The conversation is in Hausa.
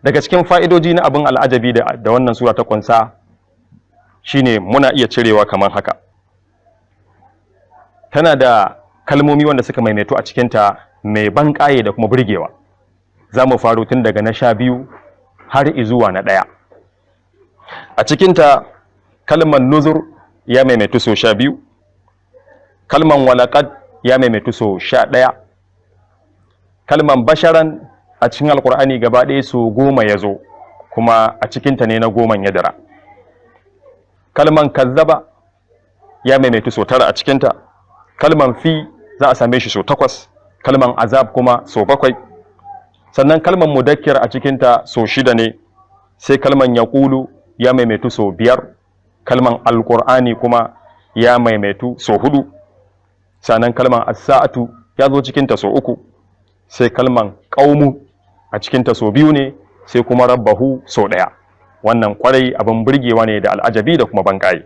Daga cikin fa'idoji na abin al'ajabi da wannan sura ta kunsa shine muna iya cirewa kamar haka: tana da kalmomi wanda suka maimaito a cikinta mai ban ƙaye da kuma burgewa. Za mu faro tun daga na 12 har izuwa na 1. A cikinta kalmar nuzur ya maimaitu sau 12, kalmar walaƙad ya maimaitu sau 11, kalmar basharan a cikin Alkur'ani gaba ɗaya sau 10 ya zo, kuma a cikinta ne na 10n ya dira. Kalman kazzaba ya maimaitu sau 9 a cikinta. Kalman fi za a same shi sau 8, kalman azab kuma sau 7. Sannan kalman mudakkir a cikinta sau 6 ne. Sai kalman yaqulu ya maimaitu sau 5, kalman alqur'ani kuma ya maimaitu sau 4. Sannan kalman as-sa'atu ya zo cikinta sau 3. Sai kalman qaumu a cikinta sau 2 ne, sai kuma rabbahu sau 1. Wannan kwarai abin burgewa ne da al'ajabi da kuma banƙaye.